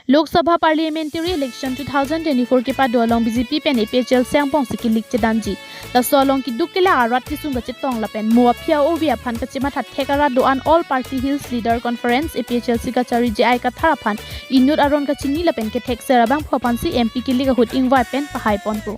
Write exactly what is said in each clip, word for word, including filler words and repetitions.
Lok Sabha Parliamentary Election two thousand twenty-four kepado along B J P pen A P H L C angbong si kilik chedanji. Laso along keduk kelak arat kesung kachetong lapen mo aphi a-ove aphan kachematha thek arat do-an All Party Hills Leader Conference, A P H L C kachari J I Kathar aphan inut aron kachini lapen kethekser abangphu aphansi M P kilik ahut ingvai pen pahai ponpo.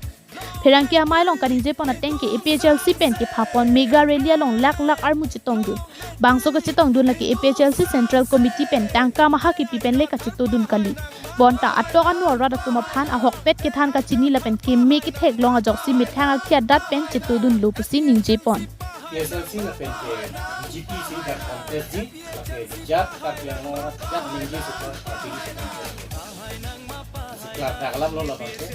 Pherangke amei along kaningje pon ateng ke A P H L C pen kepha pon mega rally along lak lak armu chetongdun. Bangso kachetongdun lake A P H L C Central Committee pen tangka maha kipi pen le kachetongdun kali. Bonta atok anu arat atum aphan ahokpet kethan kachini lapen keme ketheklong ajoksi methang akhei adat pen chetongdunlo pusi ningje pon. A P H L C lapen ke B J P si dak contest ji, lake jat Karbi Anglong arat jat ningje super party si contest. Sikla dak alam lo labang ke.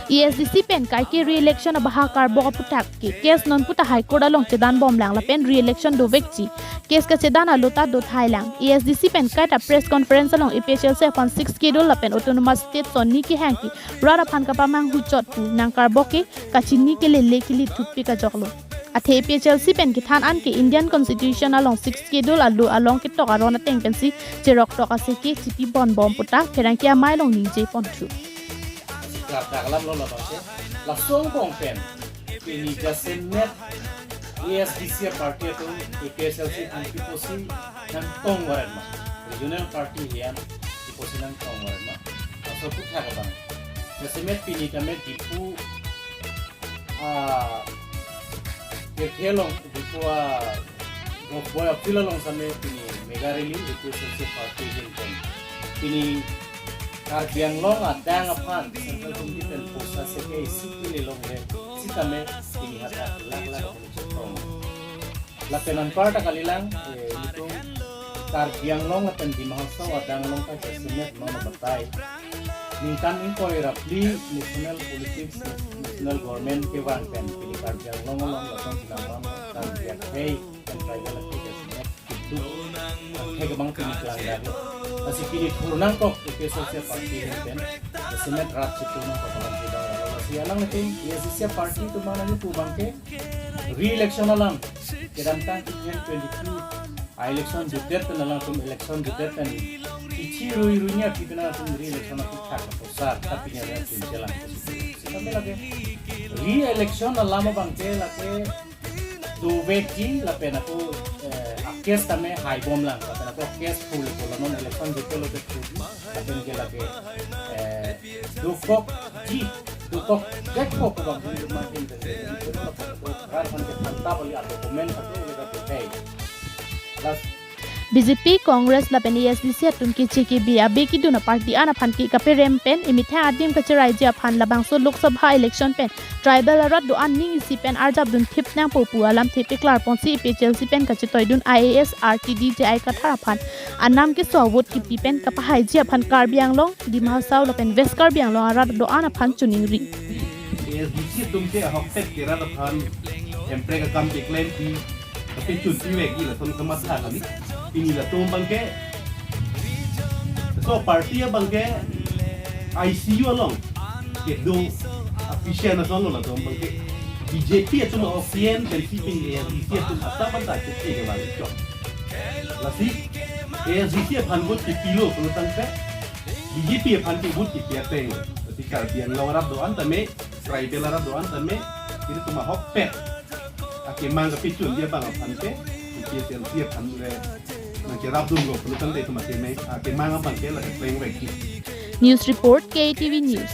A S D C pen kaike re-election abahak karbok aputhak ke case non puta High Court along chedan bomlang lapen re-election dovekji. Case kachedan alo ta dothailang. A S D C pen kaita press conference along A P H L C aphan Sixth Schedule lapen Autonomous State sonni kehang ke rat aphan kapamanghu chot pu nang karbok ke kachini kelele kili thupi kajoklo. Athe A P H L C pen kethan an ke Indian Constitution along Sixth Schedule alo along ketok aron ateng pensi cherok tok ase ke chipi bon bom puta pherangke amei along ningje ponthu. Sikla dak alam lo labang ke. Laso angbong pen pini jasemet A S D C party atum A P H L C atum kiposi nangtong varet ma, regional party hian kiposi nangtong varet ma, laso aputhak abang. Jasemet pini tame Diphu, ah, kethelong Diphu a Rokboi a-field along same pini mega rally A P H L C party ahin pen pini Karbi Anglong adang aphan Central Committee pen posa seke isi pini longle sitame pini hadak lak lak pini chetong. Lapen anparta kalilang, eh, itum Karbi Anglong lapen Dima Hasao adang along ta jasemet non batai. Ningkan ingkoi ra phli national politics, national government kevang pen pini Karbi Anglong along lapen Dima Hasao Karbi akhei pen tribal akhei jasemet kitu akhei kebang pini kelang dage. Lasi pini thur nangkok A P H L C party ahin pen jasemet rat chitu nangkok alam pidang lalu lasi alang atum A S D C party atum mana ni pu abang ke re-election alam kedamtang two thousand twenty-two a-election jutdet pen alangtum election jutdet pen kichi rui rui nya kipi nangtum re-election aputhak aposar tapi nya nya chin chelang. Kami lake re-election alam abang ke lake dovekji lapen ako, eh, a-case tame hai bomlang lapen ako case full ko lanon election jutdet lo ke full lapen ke lake, eh, dokokji dokok dekok abang ke makin ke rat aphan ke thangta bali a-document atum ke kapathai. Last B J P, Congress lapen A S D C atum ke J K B abe kedun a-party an aphan ke kaperem pen emethang adim kacheraiji aphan labangso Lok Sabha election pen tribal arat do-an ning isi pen arjapdun thip nangpo pu alamthe paklar ponsi A P H L C pen kachetoidun I A S R T D J I Kathar aphan anam keso a-vote kipi pen kapahaiji aphan Karbi Anglong, Dima Hasao lapen West Karbi Anglong arat do-an aphan choningri. A S D C atum ke ahokpet ke rat aphan hemprek akam keklempi, tapi chunpi vekji lason kamatha kali. Pini latum abang ke, so party abang ke I C U along kedo a-patient ason lo latum abang ke. B J P atum a-oxygen pensi pini A S D C atum asap anta chunpi kevang chot. Lasi A S D C aphan vote kipilo pulotangte B J P aphan ke vote kipi ateng. Lasi Karbi Anglong arat do-an tame, tribal arat do-an tame, ilitum ahokpet akemang kapachunji abang aphan ke, A P H L C aphan le nangcherapdunlo pulotangte itum akemang, akemang abang ke lake pleng vekji. News report, K T V News.